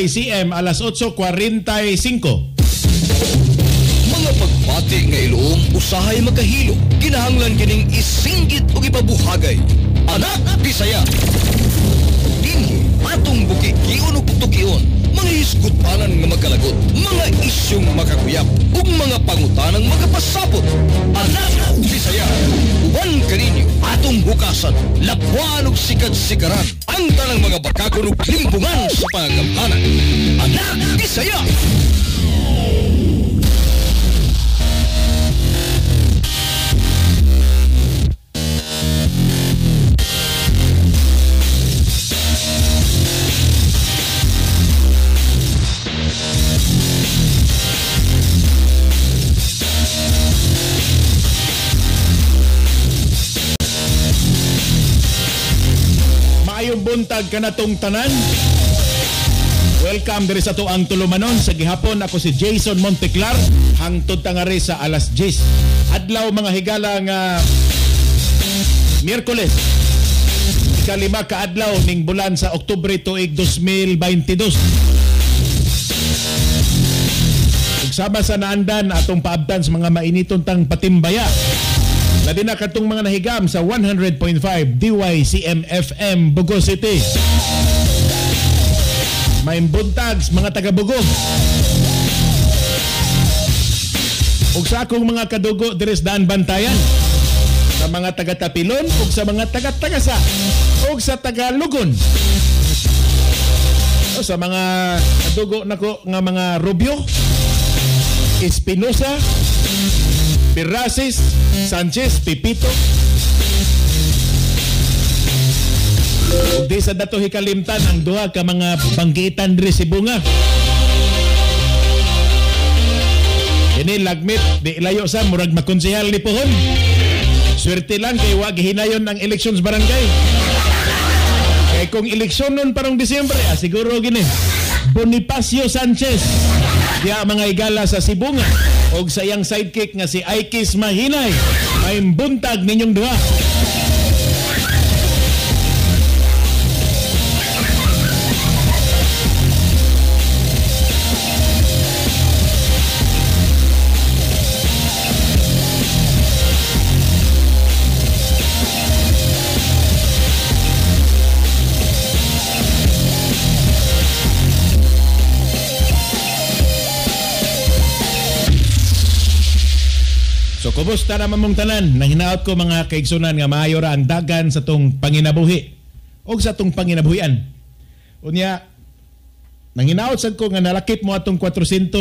CM alas 8:45. Mga pagbati nga iloom usahay makahilo. Kinahanglan kining isinggit ug ipabuhagay. Anak Bisaya. Dinhi atong bukikion ug pugtukion, mga hisgutanan nga magkalagot, mga isyong makakuyap ug mga pangutanang magapasabot. Anak Bisaya. Uban kaninyo atong hukasan, labuan ug sikat-sikaran ang tanang mga bakakon ug limbungan sa pangagamhanan. Anak Bisaya. Maayong buntag kanatong tanan. Welcome diri sa ato ang tulumanon sa gihapon. Ako si Jason Monteclar hangtod tangari sa alas 10. Adlaw mga higala nga Miyerkules, ikalima ka adlaw ning bulan sa Oktubre tuig 2022. Ug sama sa naandan atong paabtan sa mga mainiton tang patimbaya. Labi na katong mga nahigam sa 100.5 DYCM FM Bogo City. Maayong buntag mga taga Bogo. Ug sa akong mga kadugo diri sa Daan Bantayan, sa mga taga Tapilon ug sa mga taga Tagasa ug sa taga Lugon. O sa mga kadugo nako nga mga Rubio, Espinosa, Pirasis, Sanchez, Pipito. Ug di sa dato hikalimtan ang duha ka mga banggitan diri Sibonga. Ini lagmit di ilayo sa murag makonsehal ni pohon. Swerte lang kay wa gihinayon ang elections barangay. Kay kung eleksyon nun parang Disyembre, siguro gini. Bonifacio Sanchez diya mga igala sa Sibonga og sa iyang sidekick nga si Aikis Mahinay. May buntag ninyong duha. So kumusta naman mong tanan? Nanginaot ko mga kaigsunan nga maayo ra ang dagan sa tong panginabuhi o sa tong panginabuhian. Unya, nanginaot sad ko nga nalakip mo atong 430.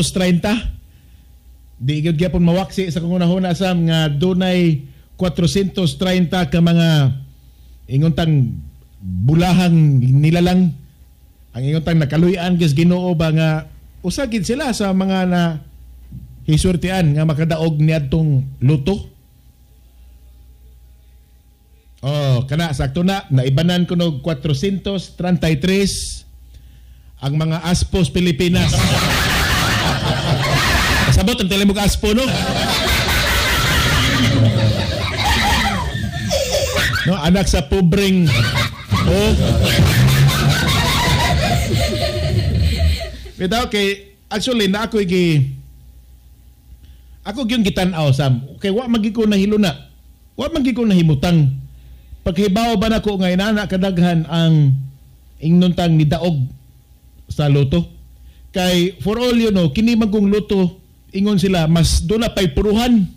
Di gyud gyapon mawaksi sa kung unahuna sam nga dunay 430 ka mga ingontang bulahang nilalang. Ang ingontang nakaluy-an gis Ginoo ba nga usa gid sila sa mga na hisurtian nga makadaog niadtong luto. Oh, kana sakto na naibanan ko nog 433 ang mga Aspos Pilipinas. Kasabot ang telemog Aspo, no? No, anak sa pobreng. Oh. Bitaw kay actually na ako gi ako gyud gitan-aw sam kay wa man gyud ko nahiluna. Wa man gyud ko nahimutang. Paghibaw ba nako nga inana kadaghan ang ingnontang nidaog sa luto. Kay for all you know, kini man kong luto ingon sila mas duna pay puruhan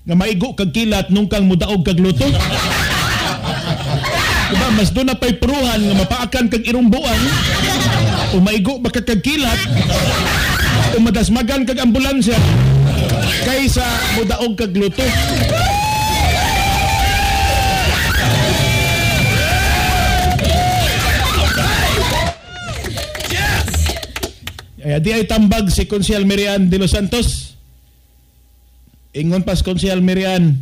nga maigo kag kilat nung kang mudaog kag luto. Diba mas duna pay puruhan nga mapaakan kag irumbuan o maigo ba kag kilat o madasmagan kag ambulansya kaysa mudaog kag luto. Yes! Ay, di ay tambag si Konsehal Merian de los Santos. Ingon pas Konsehal Merian,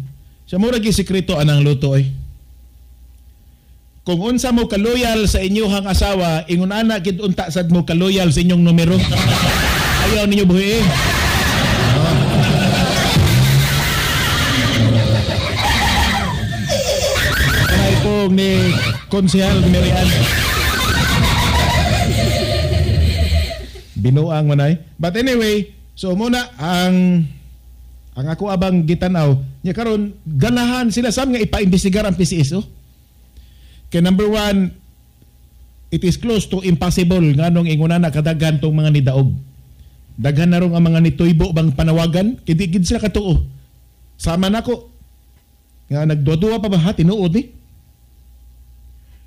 sa mura gi sekreto anang luto ay. Kung unsa mo kaloyal sa inyuhang asawa, ingon ana gid unta sad mo kaloyal sa inyong numero. Ayaw ninyo buhi. Ni Konsehal Merian. Binuang manay. But anyway, so muna ang ako abang gitanaw nya karon, ganahan sila, Sam, nga ipaimbestigar ang PCSO. Kay number one, it is close to impossible nganong inguna na kadaghan tong mga nidaog. Daghan na rong ang mga nituybo bang panawagan, kay di gid sila katuo. Sama nako nga nagduwa-duwa pa ba ha, tinuod ni.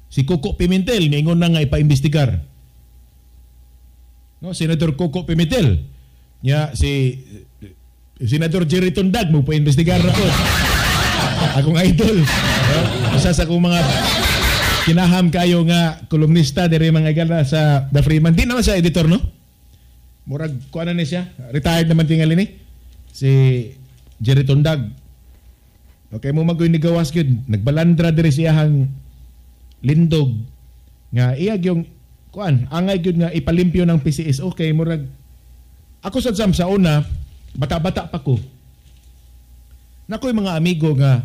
Si Koko Pimentel niingon na nga ipaimbestigar. No, Senator Koko Pimentel. Nya si Senator Jerry Tundag mo pa-imbestigar na ko. Akong idol. No? Isa sa akong mga kinaham kayo nga kolumnista diri, mga igala, sa The Freeman. Di naman siya editor, no? Murag kuan na ni siya. Retired naman tingali ni. Si Jerry Tundag. Okay mo magoy ni gawas gyud. Nagbalandra diri siyahang lindog nga iya yung kuan angay gyud nga ipalimpyo ng PCSO kay murag ako sa jam sa una, bata-bata pa ko, nakoy mga amigo nga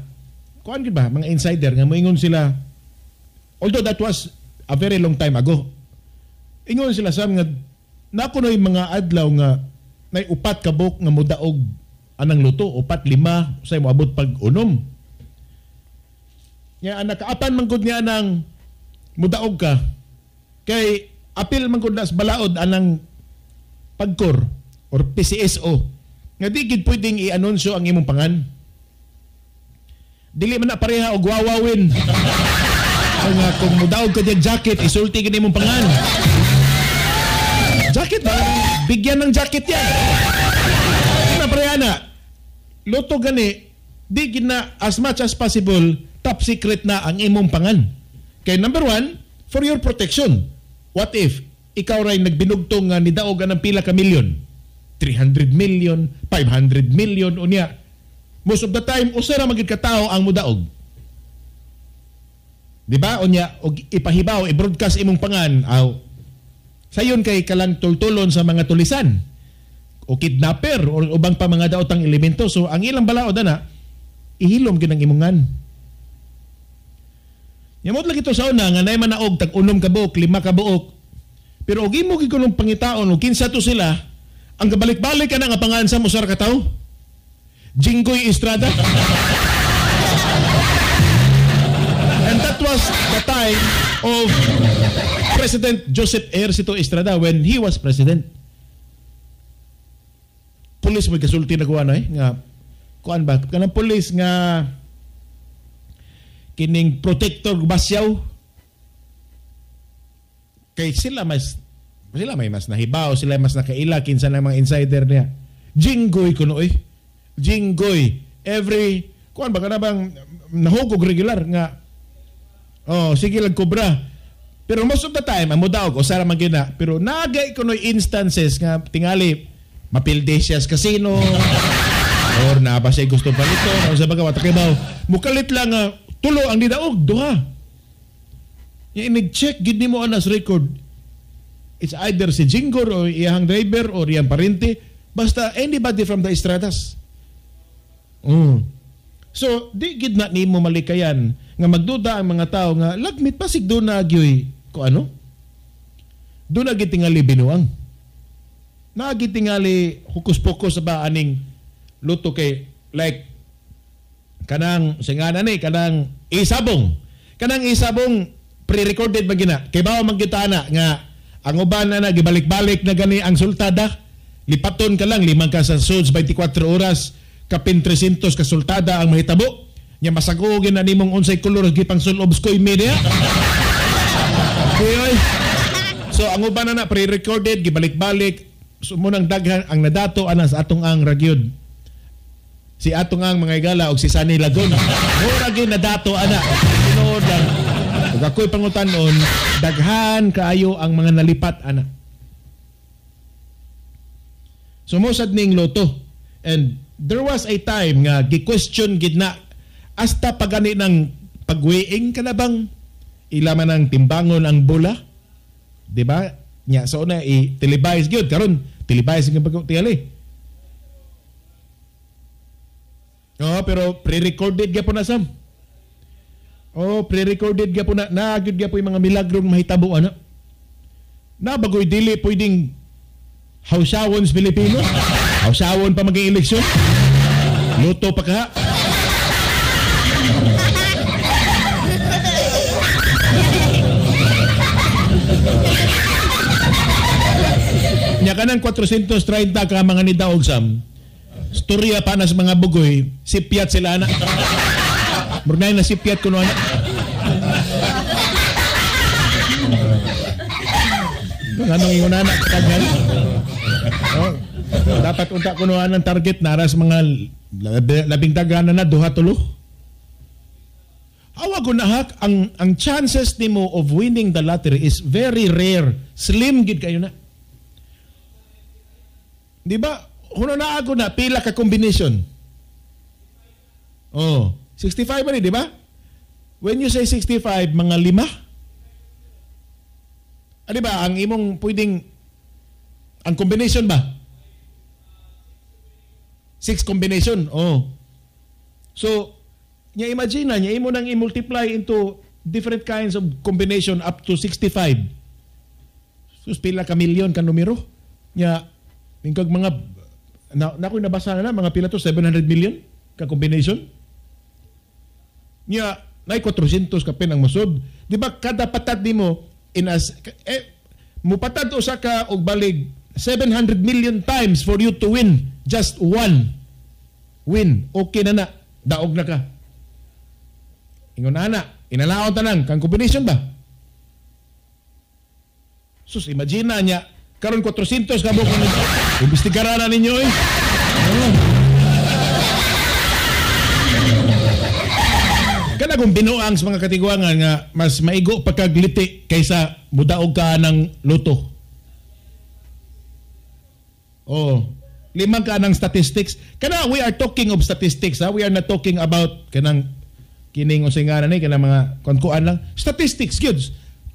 kuan gyud ba, mga insider nga moingon sila, although that was a very long time ago, ingon sila sa nga nako noy mga adlaw nga nay upat ka buok nga mudaog anang lotto, upat, lima, say moabot pag 6. Nya anak kaapan man gud nga nang mudaog ka kay apil man gud na sa balaod anang PAGCOR or PCSO nga di gid pwedeng i-anunsyo ang imong pangan. Dili man na pareha og wawawin. Nga kung mudaog ka diyan jacket, isulti gid imong pangan. Jacket ba? Bigyan ng jacket yan. Di na pareha na. Lotto gani, di gid na as much as possible top secret na ang imong pangan. Kay number one, for your protection. What if ikaw ray nagbinugtong nga nidaog ang pila ka milyon? 300 million, 500 million unya. Most of the time usa ra magid ka tawo ang mudaog. Di ba? Unya og ipahibaw, i-broadcast imong pangan, aw sayon kay kalang tultulon sa mga tulisan o kidnapper o ubang pa mga daotang elemento. So ang ilang balaod ana, ihilom gyud ang imong ngan. Yamot lagi to sa una nga nay manaog tag 6 ka buok, 5 ka buok. Pero og imo gid kunong pangitaon og kinsa to sila, ang kabalik-balik ka na nga pangan sa usar ka tawo. Jinggoy Estrada. And that was the time of President Joseph Ejercito Estrada when he was president. Pulis mo kasulti na kuha na eh, nga kuan ba kanang pulis nga kining protector Basyaw kay sila may mas nahibaw, sila mas nakaila kinsa na mga insider niya. Jinggoy kuno eh. Jinggoy every kuan ba kana bang nahugog regular nga oh sige lang kobra. Pero most of the time ang mudaog usa ra man gyud na, pero nagay kuno instances nga tingali mapilde siya sa casino or naa ba siya gusto palito o sa baga wa ta kibaw. Mukalit lang nga tulo ang nidaog, duha. Nya inig-check gid nimo anas record. It's either si Jinggoy or iyang driver or iyang parente, basta anybody from the Estradas. So di gid na nimo malikayan nga magduda ang mga tao nga lagmit pasig do na gyoy ko ano? Do na gid tingali binuang. Na gid tingali hukus-pokus ba aning luto kay like kanang singana ni kanang isabong. Kanang isabong pre-recorded man gina. Kay bawo man kita ana nga ang uban na gibalik-balik na gani ang sultada. Lipaton ka lang limang ka sa Suds 24 oras kapin 300 ka sultada ang mahitabo. Nya masagugin na nimong unsay kolor gipang sulob skoy media. Kuyoy. So ang uban na pre-recorded gibalik-balik. So munang daghan ang nadato ana sa atong ang ragyod. Si atong ang mga igala og si Sunny Laguna. Mura gyud nadato ana. Tinuod lang. Ug ako'y pangutan-on, daghan kaayo ang mga nalipat ana. So mosad ning lotto. And there was a time nga gi-question gid na hasta pagani ng pagweing ka na bang ila man ang timbangon ang bola, di ba? Nya so na i-televise gyud karon, televise nga pag tingali. Oh, pero pre-recorded gyapon na, Sam. Oh, pre-recorded gyapon na. Naa gyud gyapon yung mga milagrong mahitabo ana. Na bagoy dili pwedeng Hausawon sa Pilipino. Hausawon pa maging eleksyon. Luto pa ka. Nya kanang 430 ka mga nidaog sam. Storya pa na sa mga bugoy, sipyat sila na. Murnay na sipyat kuno ana. Anong ingon ana kaghan? Oh, dapat unta kuno ang target nara sa mga labing daghan na duha tulo. Awa ko na hak ang chances nimo of winning the lottery is very rare. Slim gid kayo na. Di ba? Huno na ako na pila ka combination. Oh, 65 ba ni, di ba? When you say 65, mga lima. Ah, di ba? Ang imong pwedeng ang combination ba? 6 combination. Oh. So, nya imagine na, nya imo nang i-multiply into different kinds of combination up to 65. Sus, pila ka milyon ka numero. Nya ingkag mga na ako'y nabasa na mga pila to 700 million ka combination. Nya nay 400 kapin ang musod. Di ba kada patad nimo in as mupatad usa ka og balig 700 million times for you to win just one win. Okay na na, daog na ka. Ingon ana, inalaon tanan kang combination ba? Sus, imagine na niya karon 400 ka buok ni imbestigaran na ninyo eh. Oh. Kana kung binuang sa mga katiguangan nga mas maigo pa kag liti kaysa mudaog ka ng loto. Oh, limang ka ng statistics. Kana we are talking of statistics ha. We are not talking about kanang kining unsay ngalan ni kanang mga kuan-kuan lang. Statistics gyud.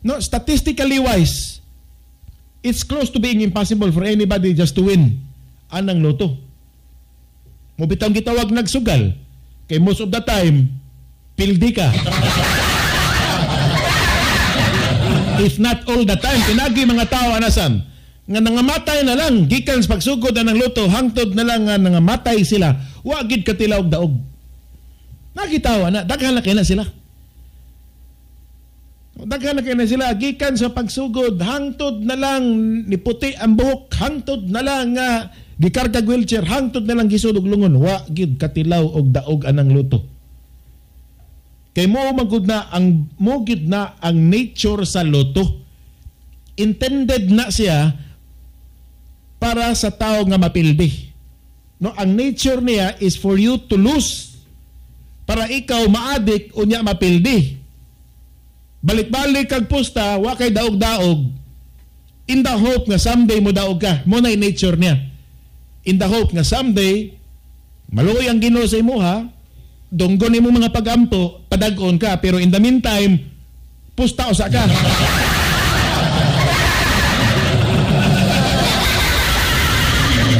No, statistically wise, it's close to being impossible for anybody just to win anang loto. Mobitang gitawag nagsugal kay most of the time pildi ka. If not all the time, pinagi mga tao anasan nga nangamatay na lang gikan sa pagsugod anang loto hangtod na lang nga nangamatay sila, wa gid katilaw og daog. Nakitawa na daghan na kay na sila. Daghan na kay na sila gikan sa pagsugod hangtod na lang niputi ang buhok, hangtod na lang nga gikarga wheelchair, hangtod na lang gisud og lungon, wa gid katilaw og daog anang loto. Kay mo magud na ang mo gid na ang nature sa loto. Intended na siya para sa tao nga mapildi. No, ang nature niya is for you to lose. Para ikaw maadik unya mapildi. Balik-balik kag pusta, wa kay daog-daog. In the hope nga someday mo daog ka. Mo na nature niya. In the hope nga someday maluoy ang Ginoo sa imuha, donggon nimo mga pagampo, padag-on ka, pero in the meantime pusta usa ka.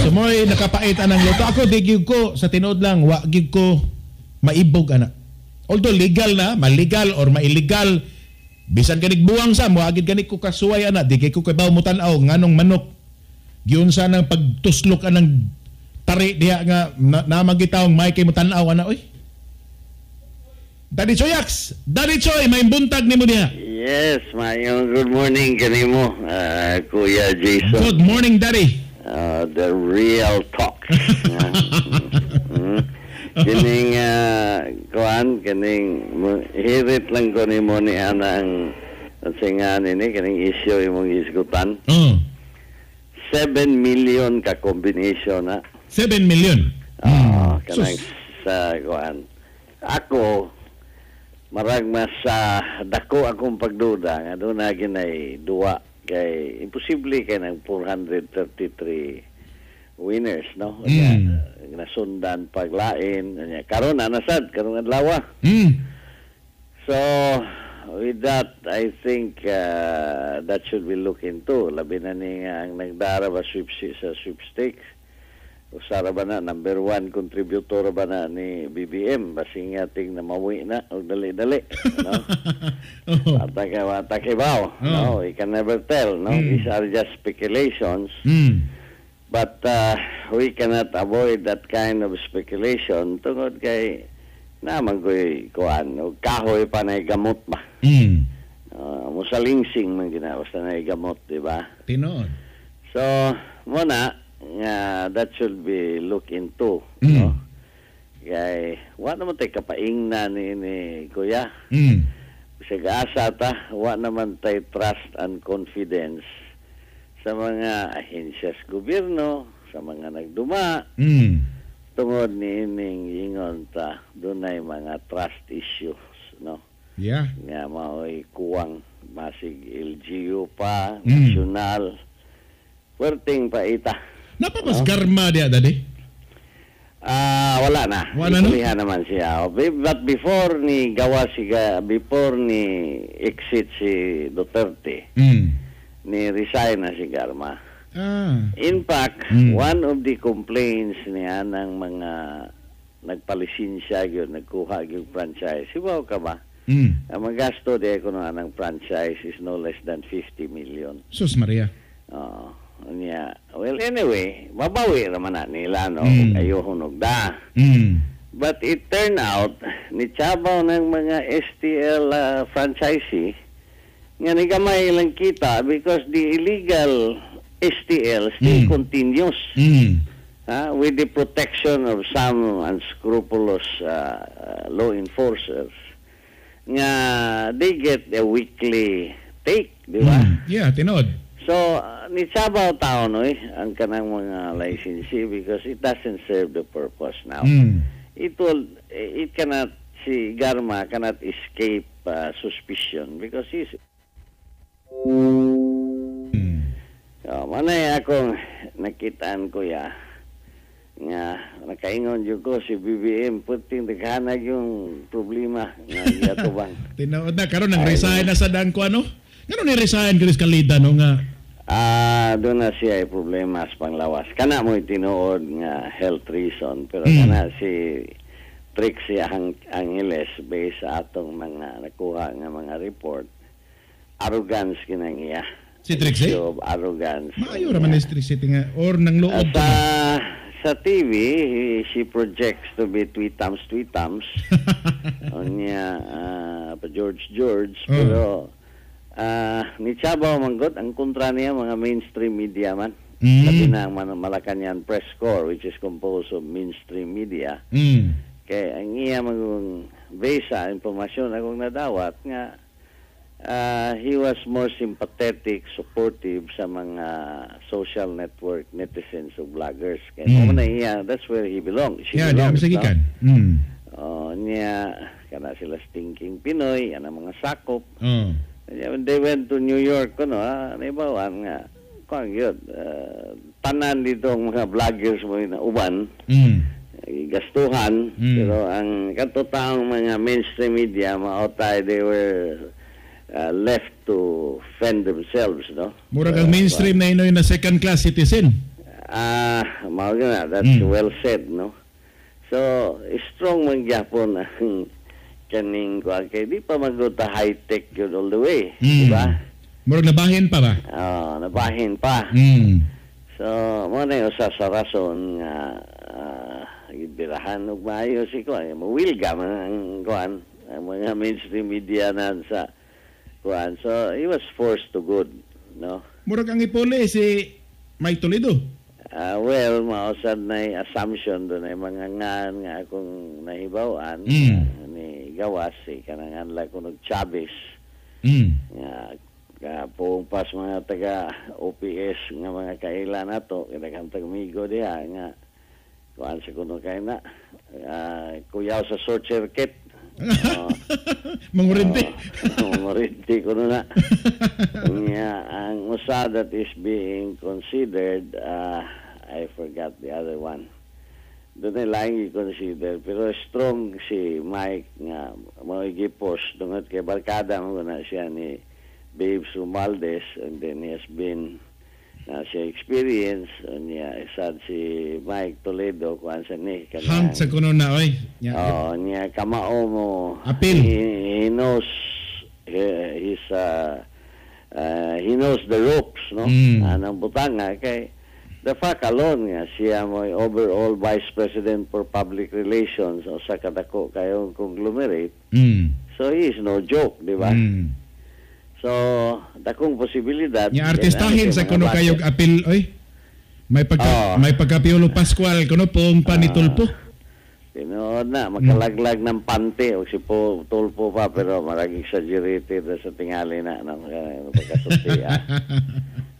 So mo'y nakapait anang loto. Ako di gyud ko sa tinuod lang, wa gyud ko maibog ana. Although legal na, maligal or maillegal, bisan kanig buwang sa mo, agid kanig ko kasuway ana, di kay ko kabaw mo tan-aw nganong manok. Giunsa nang pagtuslok anang tari diha nga namagitawng may kay mo tan-aw ana oy. Daddy Choyax, Daddy Choy, may buntag nimo diha. Yes, mayong good morning kanimo, Kuya Jason. Good morning, Daddy. The real talk. Kining kuan kining hirit lang ko nimo ni anang singan ini kining issue imong gisgutan. 7 million ka combination na. 7 million. Kanang sa kuan. Ako marag mas dako akong pagduda nga doon na ginay duwa kay imposible kay nang 433 winners, no? Nasundan paglain karon na nasad karon adlaw. So with that, I think that should be looked into. Labi na ni nga ang nagdara ba sa sweepstakes. Usara ba na number 1 contributor ba na ni BBM basing ating namawi na og dali-dali, no? Atake baw, no? You can never tell, no? These are just speculations. But we cannot avoid that kind of speculation tungod kay naman ko'y kuan og kahoy pa na gamot ba. Musalingsing man gina basta na gamot, di ba? Tinuod. So, mo na nga that should be looked into, no? Kay wa naman tay kapaingna ni Kuya. Bisag asa ta, wa naman tay trust and confidence sa mga ahensya sa gobyerno, sa mga nagduma, tungod ni ining ingon ta dunay mga trust issues, no? Nga mao'y kuwang masig LGU pa, national, puwerteng paita. Napapas Garma diya, Daddy? Ah, wala na. Wala na? Ipulihan naman siya. But before ni gawa si before ni exit si Duterte, ni resign na si Garma. In fact, one of the complaints niya ng mga nagpalisensya yun, nagkuha yung franchise. Hibaw ka ba? Ang magasto di ko ng franchise is no less than 50 million. Sus Maria. Oo. Niya. Well, anyway, mabawi naman na nila, no? Ayuhon og da. But it turned out, ni Chabaw ng mga STL franchisee, nga ni gamay lang kita because the illegal STL still continues with the protection of some unscrupulous law enforcers nga they get a weekly take, di ba? Yeah, tinuod. So, ni Chabaw taon oy, ang kanang mga licensee because it doesn't serve the purpose now. It cannot, si Garma cannot escape suspicion because he's So, manay akong nakitaan, kuya, nga nakaingon jud ko si BBM puting daghanag yung problema nga giatubang. Tinuod na karon nang resign na sa dang ko ano? Ngano ni resign Chris Calida no nga? Ah, doon na siya ay problema sa panglawas. Kana mo tinuod nga health reason, pero kana si Trixie ang Angeles, based sa atong mga nakuha nga mga report, arrogance kinang iya. Si Trixie? Issue of arrogance. Maayo ra man ni Trixie tinga or nang luod Sa TV, she projects to be tweetams tweetams. Unya pa George George, pero ni Chabaw manggot ang kontra niya mga mainstream media man. Labi na ang Malacanang Press Corps, which is composed of mainstream media. Kay ang iya magong base sa impormasyon akong nadawat nga he was more sympathetic, supportive sa mga social network netizens o vloggers. Kaya mo na iya, that's where he belongs. She Yeah, di belongs, kami sa no? gikan. Oh, niya kana sila Stinking Pinoy, yan ang mga sakop. Yeah, when they went to New York kuno, naibawan nga kuan yun, tanan dito ang mga vloggers mo na uban, gastuhan, pero ang katotaong mga mainstream media mao tay they were left to fend themselves, no? Murag ang mainstream na inoy na second class citizen. Ah, mao na, that's well said, no? So, strong man gyapon ang kaning kuan kay di pa magod high-tech yun all the way, di ba? Murag nabahin pa ba? Oh, nabahin pa. So, mo na yung usa sa rason nga gibirahan og maayo si kuan, mawilga man ang kuan, ang mga mainstream media na sa kuan. So, he was forced to good, no? Murag ang ipuli si Mike Toledo. Ah, well, mausad na assumption doon ay mga ngan nga akong nahibaw-an ni gawas si kanang anla kunog Chavez nga ka puong pas mga taga OPS nga mga kaila nato kinagang tagmigo diha nga kuan sa kuno kay na kuyaw sa short circuit. Oh, Mangurinte. Oh, mangurinte kuno na. Nga, ang usa that is being considered, I forgot the other one. Doon ay laing i-consider. Pero strong si Mike nga mao gipos tungod kay barkada mo na siya ni Babes Romualdez, and then he has been na siya experience niya sad si Mike Toledo kuan sa ni Hunt sa kuno na oy. Nya. Oh, niya kamao mo. Appeal. He knows he knows the ropes, no? Anang butanga kay The fact alone nga siya mo overall vice president for public relations o sa kadako kayong conglomerate. So he is no joke, di ba? So dakong posibilidad. Nya artistahin sa kuno kayog apil oy. May pagka may pagka Piolo Pascual kuno pong panitulpo. Tinuod na makalaglag ng pante o si po Tulfo pa, pero marag exaggerated na sa tingali na no pagkasulti ah.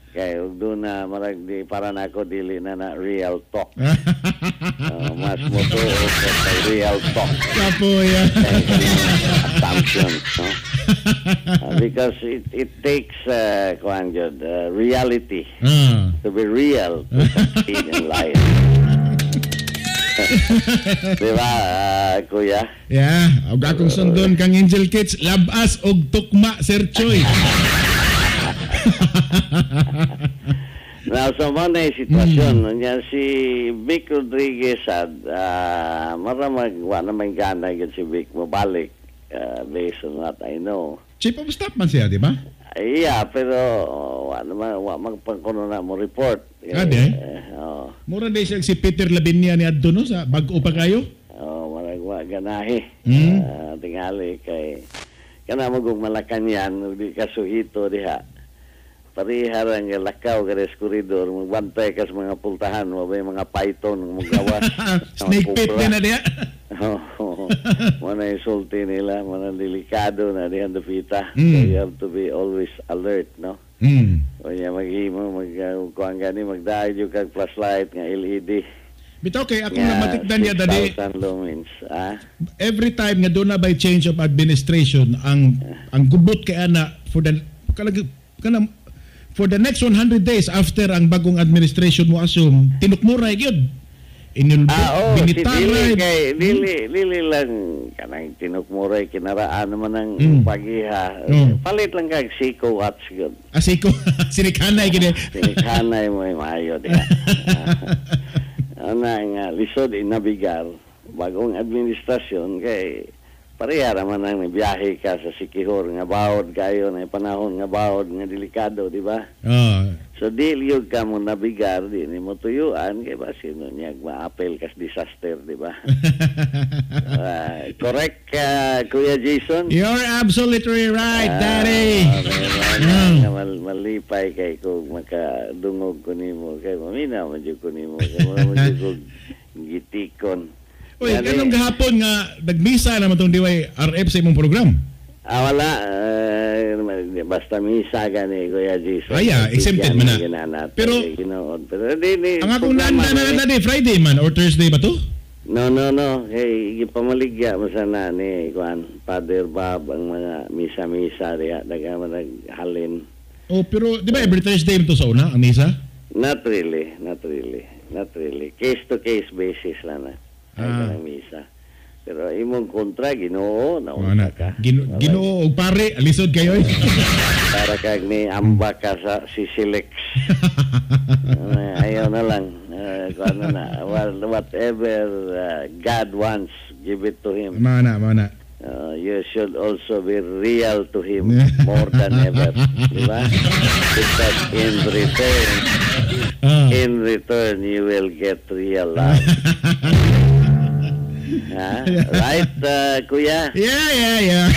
Kay ug doon na marag di para nako dili na na real talk. Mas motuo ko sa real talk. Kapoya. Assumptions, no? Because it takes kuan jud, reality to be real to succeed in life. Di ba, kuya? Yeah, og akong sundon kang Angel Kids, labas og tukma, Sir Choi. Now, so mo na yung sitwasyon. Nya si Vic Rodriguez ad maramag wa naman gana gyud si Vic mobalik, based on what I know. Chief of Staff man siya, di ba? Yeah, pero wa naman wa magpangkuno na mo report. Ah, di? Oh. Mura di siya si Peter Lavinia ni adto no sa bag-o pa kayo. Oh, marag wa ganahi. Tingali kay kana mo kung Malacañang di ka suhito diha. Pareha ra nga lakaw ka sa koridor, magbantay ka sa mga pultahan, wa bay mga python mugawas. Snake pit din na diha. Oo. Mo na insulti nila, mo na delikado na diha dapita. So you have to be always alert, no? O niya maghimo, mag kuan gani magdaay jud kag flashlight nga LED. Bitaw kay akong Nga namatikdan niya dadi 6,000 lumens, ah? Every time nga doon na by change of administration ang gubot kay ana for the kalag, kanang for the next 100 days after ang bagong administration mo assume, tinukmuray gyud. Inulbo, Ah, oh, si dili binitaray. kay dili dili lang kanang tinukmuray, kinaraan naman ang pagiha. Palit lang kag Seiko watch gyud. Ah, Seiko. Sinikanay gid. Sinikanay mo ay maayo diha. Ana nga lisod inabigar bagong administrasyon kay pareha raman ang biyahe ka sa Sikihor nga bawod kayo na panahon nga bawod nga delikado, di ba? So di yun ka mo nabigar, di ni mo tuyuan kay basin no niya maapel kas disaster, di ba? Correct, Kuya Jason? You're absolutely right, Daddy. Nga malipay kay kung makadungog ko nimo kay mamina man jud ko nimo kay mura man jud kog gitikon. Uy, Gani- kanong gahapon nga nagmisa naman tong DYRF sa imong program? Ah, wala. Basta misa gani, Kuya Jason. Ah, yeah, exempted man na. Ginanat, Pero- ginoon. Pero di, Ang akong programa nanda na ni- na di, Friday man or Thursday ba to? No, no, no. Hey, gipamaligya mo sana ni Kuan, Father Bob, ang mga misa-misa diha, daga man naghalin. Oh, pero di ba every Thursday mo to sa una, ang misa? Not really, not really, not really. Case to case basis lang na. Ay, kanang misa. Pero imong kontra, Ginoo, naunta Wala. ka. Ginoo og pare, alisod kayo. Eh. Para kag ni amba ka sa Sisilex. Ayaw na lang. Kung ano na. Well, whatever God wants, give it to Him. Mana, mana. You should also be real to Him more than ever. Di ba? Because in return, you will get real love. Ha? Right, Kuya? Yeah.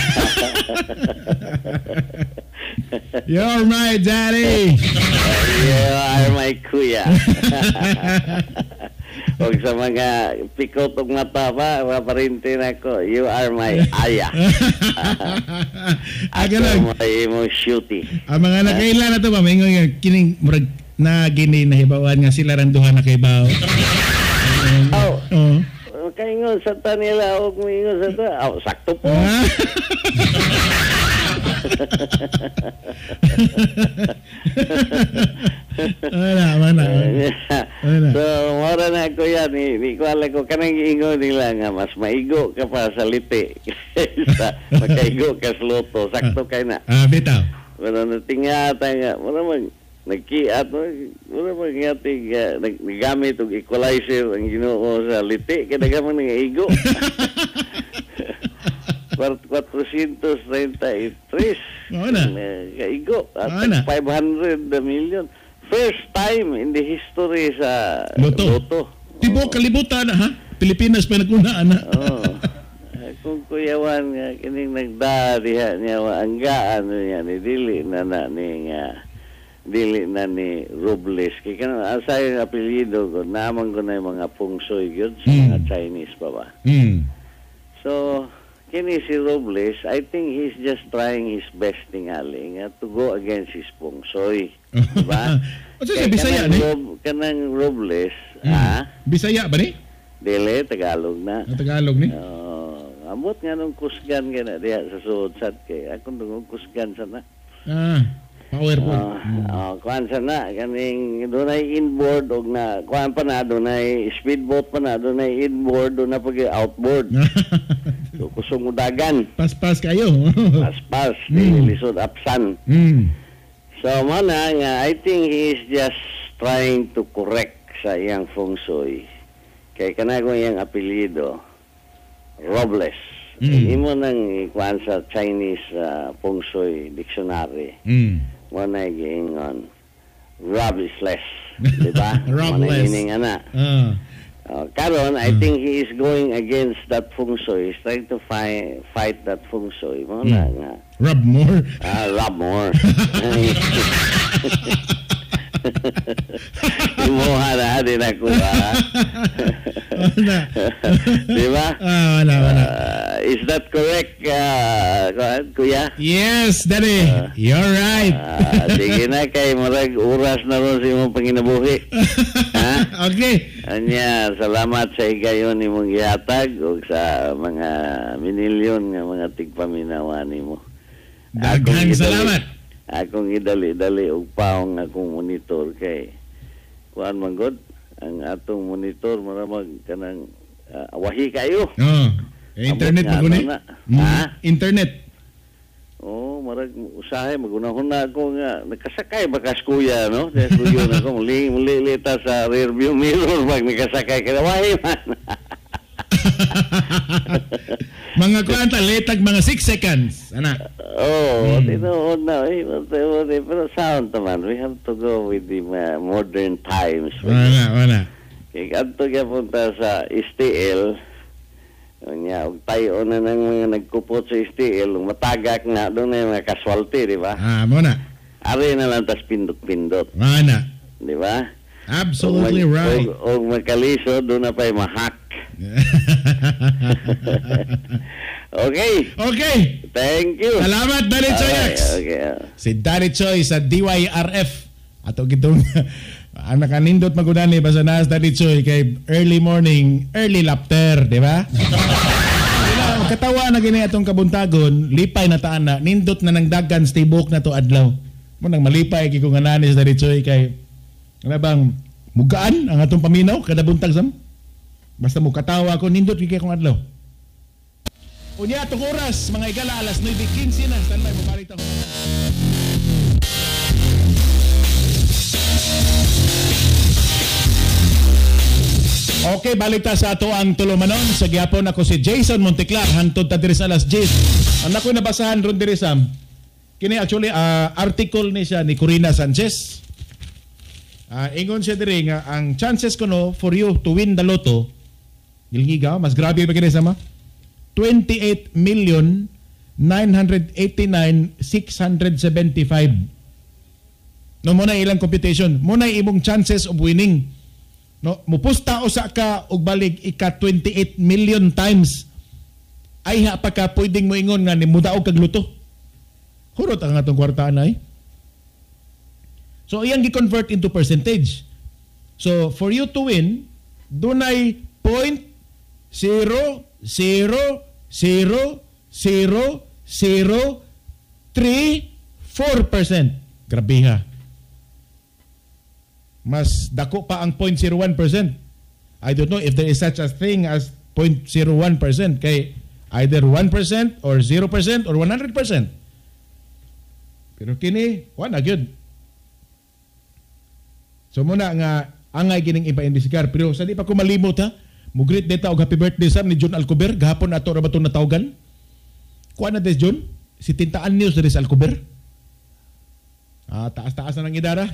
You're my daddy. You are my kuya. Og sa mga pikot og mata pa, maparinte na ko, you are my aya. Aga lang. Ako may imong shooty. Ang mga nakaila na to ba, maingon nga, kining murag na gini nahibawan nga sila rang duha na kay baw. Oh. Oh. Kaingon sa ta nila, og moingon sa ta. Oh, sakto po. Wala, wala. Wala. So, mora na kuya, ni kuala ko kanang giingon nila nga mas maigo ka pa sa liti. Sa makaigo ka sa loto, sakto kay na. Ah, bitaw. Pero natingata nga, mura mag nagkiat, mura mag ngating naggamit og equalizer ang Ginoo sa liti kay daghan man nga igo. 433. Oo na. Kaigo. At Oo na. 500 million. First time in the history sa Lotto. Lotto. Tibuok kalibutan ha. Pilipinas pa naguna ana. Oo. Kung kuyawan nga kining nagdaa diha niya ang gaan niya ni dili na na ni nga dili na ni Robles kay kanang asa yung apelyido ko naman ko na yung mga pungsoy gyud sa mga Chinese pa ba. So kini si Robles, I think he's just trying his best tingali nga to go against his pungsoy. Diba? Unsa siya, Bisaya kanang ni? Kanang Robles, ah, Bisaya ba ni? Dili, Tagalog na. Ang Tagalog ni? Oo. Ambot nga nung kusgan ka na diha sa suod sad kay akong dungog kusgan sana. Ah, power po. Oh, kuan sana kaning dunay inboard og na kuan pa na dunay speedboat pa na dunay inboard dunay pag outboard. So kusog dagan, Paspas kayo. paspas, dili lisod apsan. So mo na nga I think he is just trying to correct sa iyang feng shui. Kay kanang iyang apelyido Robles. Imo nang ikuan sa Chinese feng shui dictionary. Mo na giingon rob is less, di ba? Rob Mo na less. meaning ana. Karon, I think he is going against that feng shui. He's trying to fight that feng shui. Mo na nga. Rub more. Ah, rob more. Imuha na, di na kuha. Wala. Di ba? Ah, wala, wala. Is that correct, kuya? Yes, Daddy. You're right. Sige na, kay murag oras na ron sa imong panginabuhi. Ha? Okay. Anya, salamat sa higayon nimong gihatag ug sa mga minilyon nga mga tigpaminawa nimo. Daghang salamat. Akong idali-dali og paong akong monitor kay kuan man god ang atong monitor mura mag kanang wahi kayo. Oh. Internet Amot mo nga guni? ano na. Ha? Internet. Oh, marag usahay magunahon na ako nga nakasakay ba kas kuya no? Dahil kuya na ako muli muli lita sa rear view mirror pag nakasakay ka wahi man. Mga kuan ta letag mga 6 seconds. Ana. Oh, tinuod na eh, pero sound naman. We have to go with the modern times. Wala, wala. Kay kadto gyapon ta sa STL. Unya og tayo na ng mga nagkupot sa STL, matagak na doon na yung mga casualty, di ba? Ah, mo na. Ari na lang tas pindot-pindot, Wala. di ba? Absolutely right. Og magkaliso, doon na pa'y mahak. Okay. Okay. Thank you. Salamat, Daddy Choy Alright, X. okay. Si Daddy Choy sa DYRF. Ato gitong ang nakanindot magunani basta naas Daddy Choy kay early morning, early laughter, di ba? Wala, katawa na gini atong kabuntagon, lipay na taan na, nindot na ng dagan sa tibok na to adlaw. Mo nang malipay kay kung nga si Daddy Choy kay ano bang mugaan ang atong paminaw kada buntag sam. Basta mo katawa ko nindot gyud kay akong adlaw. Unya atong oras mga igala alas 9:15 na standby mobalik ta. Okay, balik ta sa ato ang tulumanon. Sa gihapon ako si Jason Monteclar hangtod ta diri sa alas 10. Ang ako'y nabasahan ron diri Sam. Kini actually article ni siya ni Corina Sanchez. Ingon siya diri nga ang chances kuno for you to win the lotto gilngiga, mas grabe pa kini sama. 28,989,675. No mo na ilang computation, mo na imong chances of winning. No, mupusta usa ka og balik ika 28 million times. Ay ha pa ka pwedeng moingon nga nimudaog kag luto. Hurot ang atong kwarta anay. So iyang gi-convert into percentage. So for you to win, dunay 0.0000034%. Grabe ha. Mas dako pa ang 0.01%. I don't know if there is such a thing as 0.01% kay either 1% or 0% or 100%. Pero kini, wala gyud. So muna nga angay gining ipa-imbestigar pero sa di pa ko malimot ha. Mugreet data og happy birthday sam ni John Alcober gahapon ato ra ba tong natawagan? Kuan na des John, si Tintaan News diri sa Alcober. Ah, taas-taas na ng idara.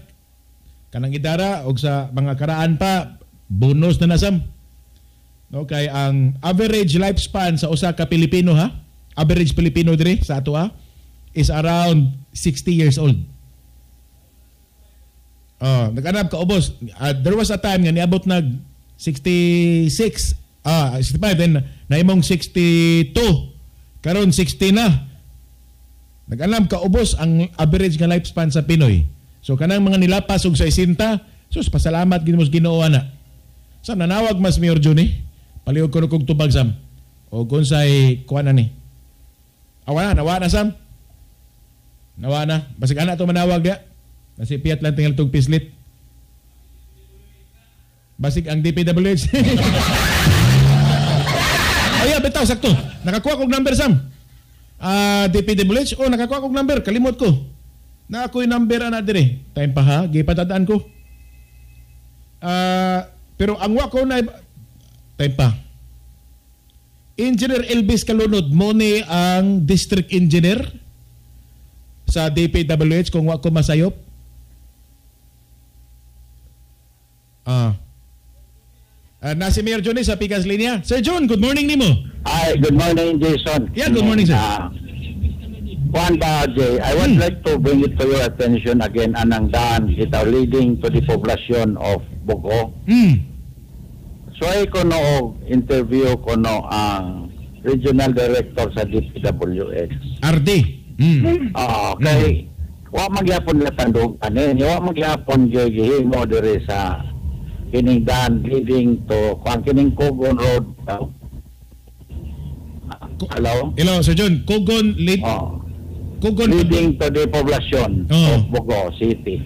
Kanang idara og sa mga karaan pa bonus na nasam. No, kay ang average lifespan sa usa ka Pilipino ha, average Pilipino diri sa ato ha, is around 60 years old. Oh, nag-anab ka ubos. There was a time nga niabot nag 66, 65, then naimong 62. Karon 60 na. Nag-anab ka ubos ang average nga lifespan sa Pinoy. So kanang mga nilapas og 60, sus pasalamat gid mo sa Ginoo ana. Sam nanawag mas Mayor Johnny. Palihog ko kog tubag Sam. O kunsay kuan na ni. Awa na, nawa na Sam. Nawa na. Basig ana to manawag dia. Nasi piyat lang tingal tug pislit. Basig ang DPWH. Ay, bitaw sakto. Nakakuha kog number Sam. DPWH. Oh, nakakuha kog number. Kalimot ko. Na ako'y number ana dire. Time pa ha, gipatadaan ko. Pero ang wa ko na time pa. Engineer Elvis Kalunod mo ni ang district engineer sa DPWH kung wa ko masayop. Nasi Mayor Johnny sa Pikas Linya. Sir John, good morning nimo. Hi, good morning Jason. Yeah, good morning sir. Juan ba, Jay, I would like to bring it to your attention again anang daan itaw leading to the poblasyon of Bogo. So ay ko no interview ko no ang regional director sa DPWH. RD. Okay. Wa magyapon nila tandog ani, wa magyapon gihimo diri sa kining daan leading to kuan kining Cogon Road. Hello? Hello, Sir John. Cogon lead. Cogon leading to the poblasyon of Bogo City.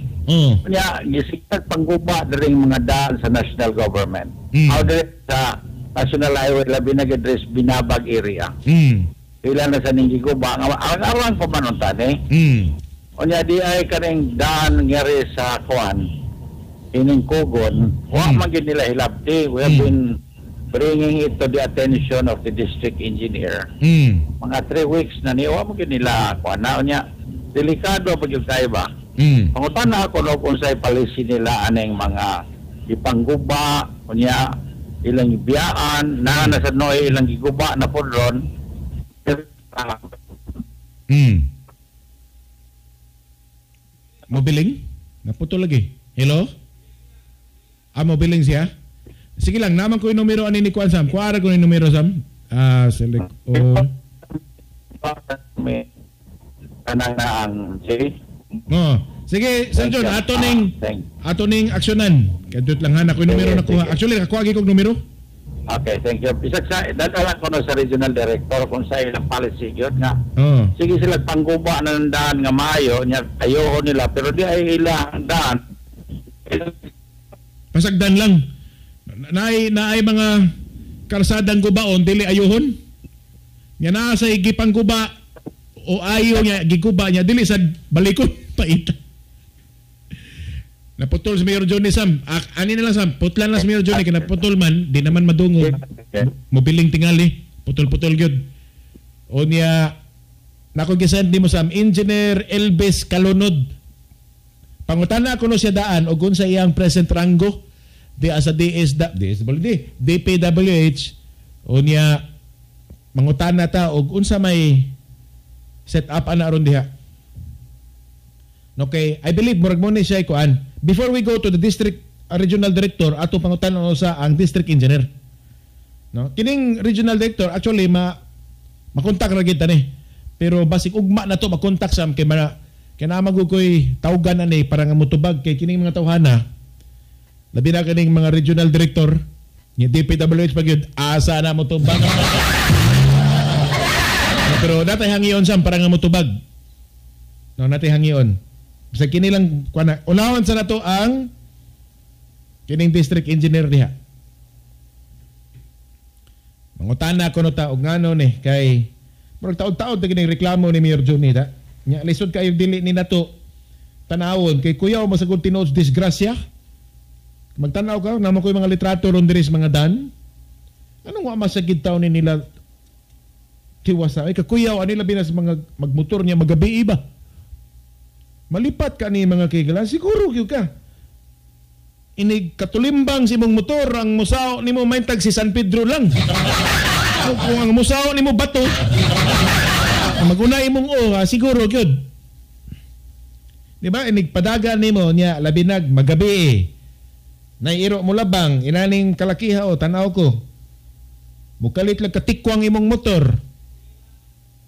Nya gisikag pangguba diring mga daan sa national government. How diri sa National Highway labi na gid Binabag area. Ila na sa ning giguba nga arang pa man unta ni. Unya di ay kaning daan ngari sa kuan ining Cogon, wa man gid nila hilabti. We have been bringing it to the attention of the district engineer. Mga 3 weeks na ni wa man gid nila kuan na unya delikado pag gyud kay ba. Pangutan na ako no kung sa'y policy nila aneng mga ipangguba, unya ilang biyaan, na nasa noy ilang giguba na po ron. Mobiling? Naputol lagi. Hello? Mobiling siya? Sige lang, naman ko yung numero ani ni Kuan Sam. Kuara ko yung numero Sam. Select all. May kanang na ang J. Oh, sige, Sir John, ato ning aksyonan. Kadtut lang ha, ako yung numero nakuha. Actually, nakakuha gyud kog numero. Okay, thank you. Bisag sa dadala ko no sa regional director kung sa ilang policy gyud nga. Sige sila pangguba na ng daan nga maayo nya ayoho nila pero di ay ilang daan. Pasagdan lang. Naay mga karsadang gubaon dili ayohon. Nya naa sa gipangguba o ayo niya giguba niya dili sa balikon paita. Naputol si Mayor Johnny Sam. Ani na lang Sam, putlan lang si Mayor Johnny kay naputol man, di naman madungog. Mobiling tingali, putol-putol gyud. O niya nako gisend nimo Sam, Engineer Elvis Kalunod. Pangutana kuno siya daan og unsa iyang present rango di asa DSWD, DPWH. O niya mangutana ta og unsa may set up ana ron diha. Okay, I believe murag mo ni siya kuan. Before we go to the district regional director, ato pangutan-on sa ang district engineer. No? Kining regional director actually makontak ra gid tani. Pero basig ugma na to makontak sam kay mana kay naa man koy tawgan ani para nga motubag kay kining mga tawhana. Labi na kining mga regional director ni DPWH pag yun, asa na motubag. No, pero natay hangion sam para nga motubag. No, natay hangion. Sa kini lang kuan unahon sa nato ang kining district engineer diha. Mangutana kuno ta og ngano ni kay murag taod-taod na kining reklamo ni Mayor Johnny ta. Nya lisod kayo dili ni nato tanawon kay kuyaw masagod tinuod disgrasya. Magtan-aw ka namo koy mga litrato ron diri sa mga dan. Anong wa masagid taon ni nila tiwasa? Ay kakuyaw ani labi na sa mga magmotor niya magabi ba. Malipat ka ni mga kigala, siguro gyud ka. Inig katulimbang si imong motor, ang musaw nimo maintag si San Pedro lang. Kung ang musaw nimo bato, maguna imong o, siguro gyud. Di ba? Inig padagan nimo niya labinag magabi eh. Naiiro mo labang inaning kalakiha o tan-aw ko. Mukalit lang katikwang imong motor.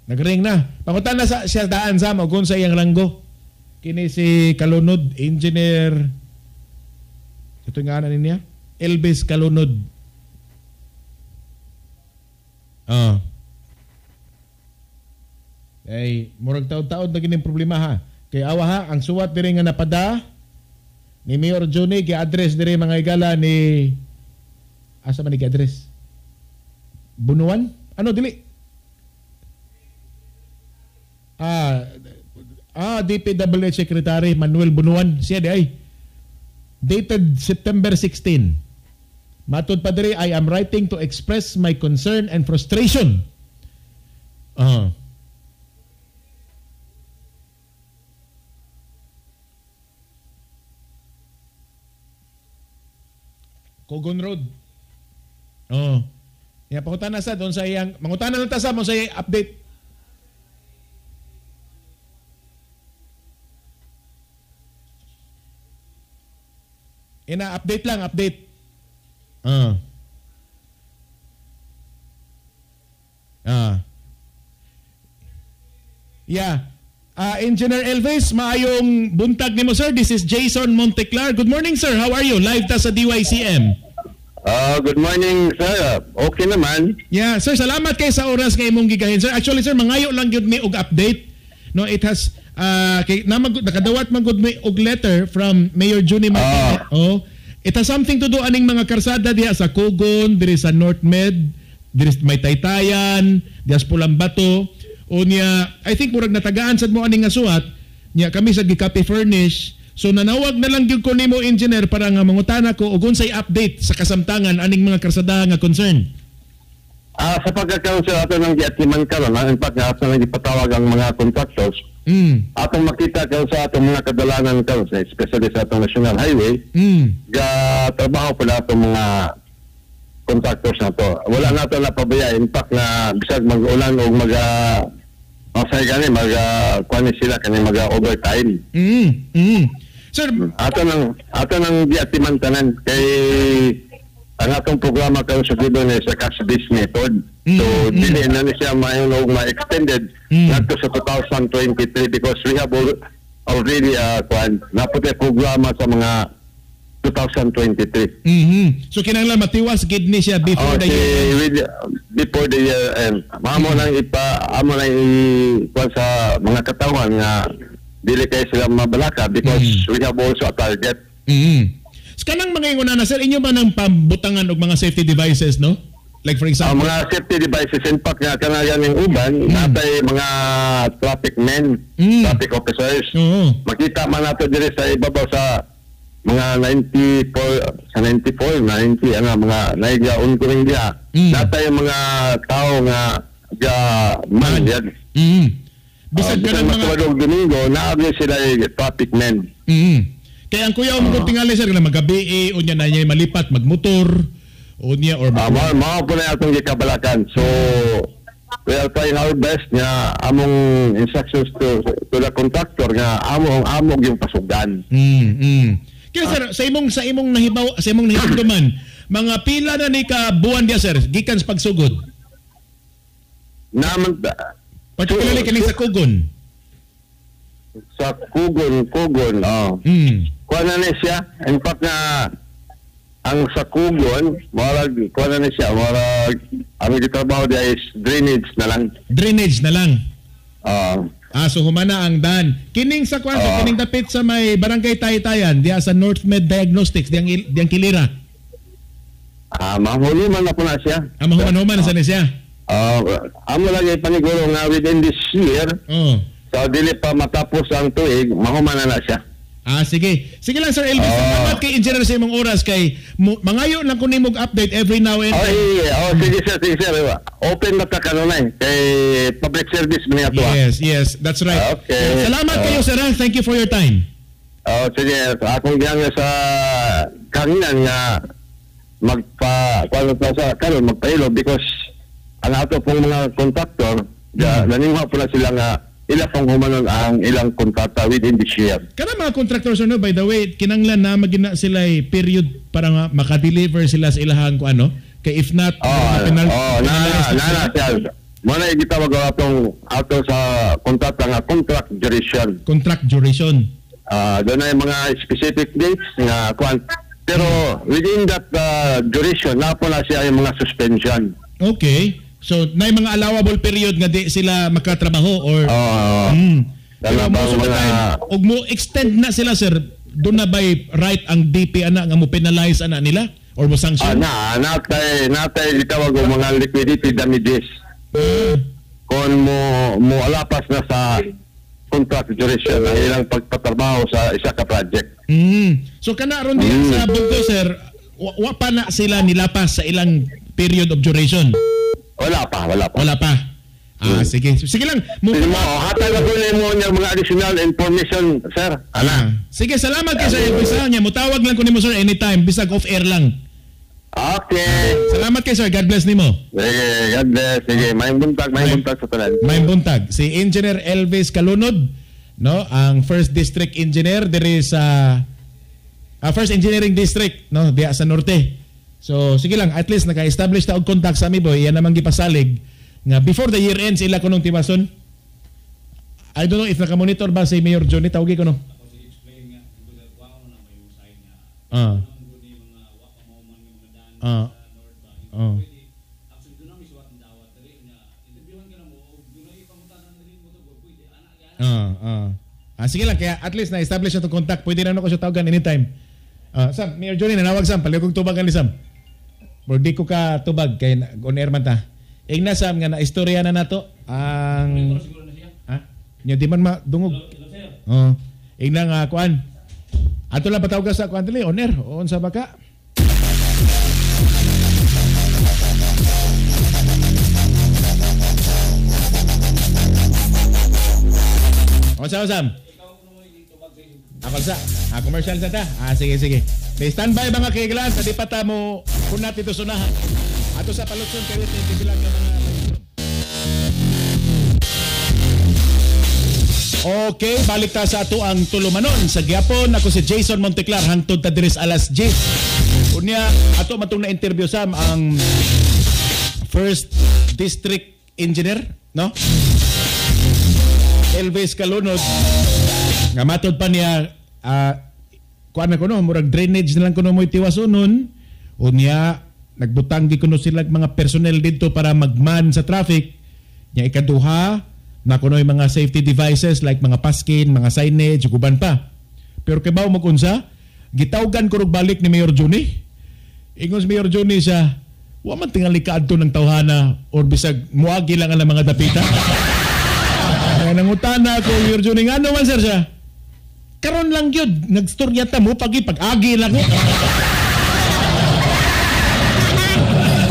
Nagring na. Pangutan na sa siya daan sa mo kung sa iyang ranggo. Kini si Kalunod, engineer. Ito nga na niya, Elvis Kalunod. Ah. Ay, murag taod-taod na gining problema ha. Kay awa ha, ang suwat diri nga napada ni Mayor Johnny gi-address diri mga igala ni asa man ni gi-address? Bunuan? Ano dili? DPWH Secretary Manuel Bunuan siya di ay. Dated September 16. Matod pa diri, I am writing to express my concern and frustration. Cogon Road. Oh. Ya pangutana sa doon sa iyang mangutana lang ta sa mo sa iyang update. Ina update lang, update. Yeah. Engineer Elvis, maayong buntag nimo sir. This is Jason Monteclar. Good morning sir. How are you? Live ta sa DYCM. Good morning sir. Okay naman. Yeah, sir, salamat kay sa oras nga imong gigahin sir. Actually sir, mangayo lang gyud mi og update. No, it has kay nakadawat man gud mi og letter from Mayor Junie Martinez. Oh, it has something to do aning mga karsada diha sa Cogon, diri sa North Med, diri may Taytayan, diha sa Pulambato. Unya, I think murag natagaan sad mo aning nga suwat nya kami sa gi-copy furnish. So nanawag na lang gyud ko nimo engineer para nga mangutana ko og unsay update sa kasamtangan aning mga karsada nga concern. Sa pagkakaroon sir ato nang giatiman karon, in fact ato nang gipatawag ang mga contractors. Atong makita karon sa atong mga kadalanan karon, especially sa atong national highway, ga trabaho pala atong mga contractors na to. Wala na to napabaya. In fact na bisag mag-ulan o mag gani mag kuan sila kani mag overtime. Sir, ato nang giatiman tanan kay ang atong programa karon sa gobyerno is a cash based method. So dili na ni siya maayo og ma-extended ngadto sa 2023 because we have already kuan naputay programa sa mga 2023. So kinahanglan matiwas gid ni siya before the year. Before the year end. Amo nang amo nang kuan sa mga katawan nga dili kay sila mabalaka because we have also a target. Kanang mga ingon na sir, inyo ba nang pambutangan og mga safety devices, no? Like for example, mga safety devices in fact nga kanayan ng uban, natay mga traffic men, traffic officers. Makita man nato diri sa ibabaw sa mga 94 sa 94, 90 ana mga naigaon ko rin diha. Natay mga tao nga ga man yan. Bisag kanang mga Domingo, naabli sila traffic men. Kaya ang kuya mo tingali sir na magabi unya na niya malipat magmotor unya or mao po na atong gikabalakan. So we are trying our best nga among instructions to the contractor nga amo ang amog yung pasugdan. Kaya sir, sa imong nahibaw, sa imong nahibduman, mga pila na ni ka buwan diya sir gikan sa pagsugod. Naman particularly kini sa Cogon. Sa Cogon, oh. Kuha na ni siya. In fact na ang sa Cogon, marag, kuha na ni siya, marag, ang gitrabaho diya is drainage na lang. Drainage na lang? So humana ang dan. Kining sa kwanto, kining dapit sa may barangay Taytayan, diya sa North Med Diagnostics, diyang Kilira. Mahuman na po na siya. Mahuman-human na sa ni siya? Amo lagi paniguro nga within this year, so dili pa matapos ang tuig, mahuman na siya. Sige. Sige lang Sir Elvis, salamat kay engineer sa imong oras kay mangayo lang ko nimog update every now and then. Sige sir, sige sir. Open na ta kanunay kay public service man ato. Yes, yes, that's right. Okay. Salamat kayo sir. Thank you for your time. Sige, akong gihangyo sa kanginan nga magpa kuan sa karon magpailo because ang ato pong mga contractor naningwa po na sila nga ila pong humanon ang ilang kontrata within this year. Kana mga contractors no, by the way, kinanglan na magina sila period para nga maka-deliver sila sa ilahang kuan no. Kay if not na siya. Mo na gitawag atong ato sa kontrata nga contract duration. Contract duration. Doon na yung mga specific dates nga kuan. Pero within that duration na po na siya yung mga suspension. Okay. So na mga allowable period nga di sila makatrabaho or Pero most of the time og mo extend na sila sir, doon na by right ang DP ana nga mo penalize ana nila or mo sanction? Natay gitawag og mga liquidity damages. Kung mo alapas na sa contract duration ang ilang pagpatrabaho sa isa ka project. So kana ron diyan sa Bogo sir, wa pa na sila nilapas sa ilang period of duration. Wala pa. Sige. Sige lang. Hatag ako nimo niya mga additional information sir. Ana. Sige, salamat kay Sir Elvis. Niya motawag lang ko nimo sir anytime bisag off air lang. Okay. Salamat kay sir. God bless nimo. Sige, God bless. Sige, maayong buntag sa tanan. Maayong buntag. Si Engineer Elvis Calunod, no, ang First District Engineer diri sa First Engineering District, no, diha sa Norte. So, sige lang, at least naka-establish ta og contact sa ami boy, yan namang gipasalig nga before the year ends ila kunong timason. I don't know if naka-monitor ba si Mayor Johnny, tawgi ko no. Sige lang, kaya at least na-establish na itong contact. Pwede na ako siya tawagan anytime. Sam, Mayor Johnny, nanawag Sam. Palihog kong tubagan ni Sam. Pero di ko ka tubag, kay on air man ta. Ingna Sam, nga na-istorya na nato. Ang... Ha? Nya, di man madungog. Ingna nga, kuan. Ato lang patawag sa kuan dili, on air. On sa baka. Unsa Sam? Ako sa commercial sa ta. Sige sige. May standby mga kaiglan sa di pa ta mo kunat dito sunahan. Ato sa palutson kay bilang ka mga. Okay, balik ta sa ato ang tulumanon sa gyapon. Ako si Jason Monteclar hangtod ta diri alas 10. Unya ato matong na interview Sam ang First District Engineer, no? Elvis Calunod. Nga matod pa niya kuan na kuno murag drainage na lang kuno mo'y tiwasonon. Unya nagbutang gi kuno sila mga personnel didto para magman sa traffic. Nya ikaduha na kuno'y mga safety devices like mga paskin, mga signage ug uban pa. Pero kay bawo magunsa, gitawgan ko balik ni Mayor Johnny. Ingon si Mayor Johnny siya, wa man tingali kaadto ng tawhana or bisag muagi lang ang mga dapita. Nangutana ko Mayor Johnny, ngano man sir siya? Karon lang gyud nagstorya ta mo pagi pag-agi lang ko.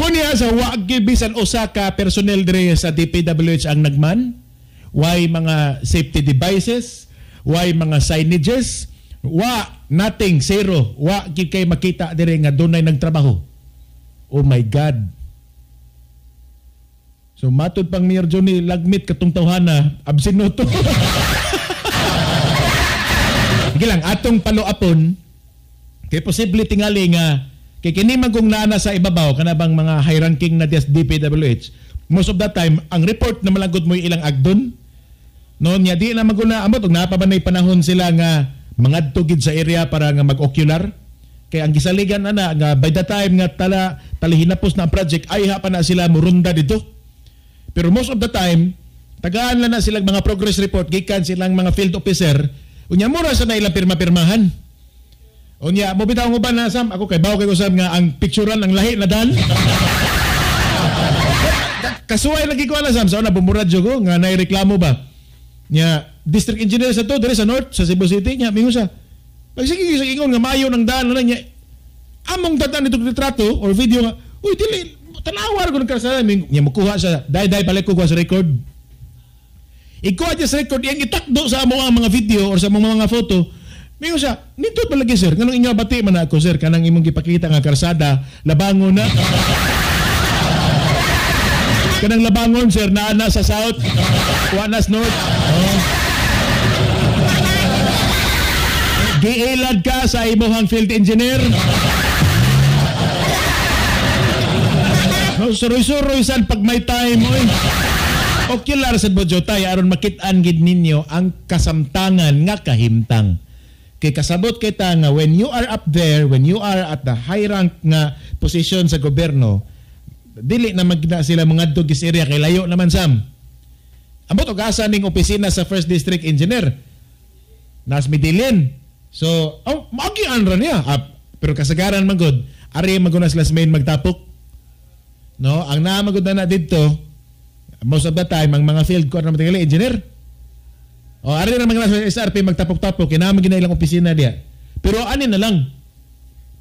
Kunya sa wa gyud bisan usa ka personnel diri sa DPWH ang nagman. Why mga safety devices, why mga signages, wa nothing, zero. Wa gyud kay makita diri nga dunay nagtrabaho. Oh my God. So matud pang Mayor Johnny lagmit katong tawhana absent to. Sige lang atong palo-apon kay posible tingali nga kay kini man kung naa na sa ibabaw kana bang mga high ranking na DPWH, most of the time ang report na malagod mo ilang agdon. No nya di na maguna amot og naa pa ba nay panahon sila nga mangadto gid sa area para nga mag-ocular. Kay ang gisaligan ana nga by the time nga tala talihinapos na ang project ay ha pa na sila murunda dito. Pero most of the time tagaan lang na silang mga progress report gikan silang mga field officer unya mura sa na ilang pirma-pirmahan. Unya mo bitaw mo ba na Sam ako kay bawo kay ko Sam nga ang picturean ang lahi na dan. Kasuway lagi ko ala Sam sa una bumuradyo ko nga naireklamo ba. Nya district engineer sa to diri sa north sa Cebu City nya mingon siya. Pag sige ingon nga maayo ng daan na nya among datan nito retrato or video nga uy dili tanawar ko ng kalsada nya mukuha siya dai balik ko sa record. Ikuha siya sa record iyang itakdo sa amo ang mga video or sa among mga photo Mingon siya, nindot ba lagi sir? Nganong inyo bati man ako sir kanang imong gipakita nga karsada labangon na. Kanang labangon sir naa na sa south, wa na sa north. Oh. Giilad ka sa imong field engineer. No, suroy-suroy sad pag may time oy. Ocular sad mo jotay aron makit-an gid ninyo ang kasamtangan nga kahimtang. Kay kasabot kita nga when you are up there, when you are at the high rank nga position sa gobyerno, dili na magna sila mangadto gis area kay layo naman sam. Ambot og asa ning opisina sa First District Engineer. Nas Medellin. So, oh, maagian ra niya. Pero kasagaran man gud, ari maguna sila sa main magtapok. No, ang naa magud na didto most of the time ang mga field ko na matingali engineer. O ari ra mga sa SRP magtapok-tapok kay naa man gina ilang opisina diya. Pero ani na lang.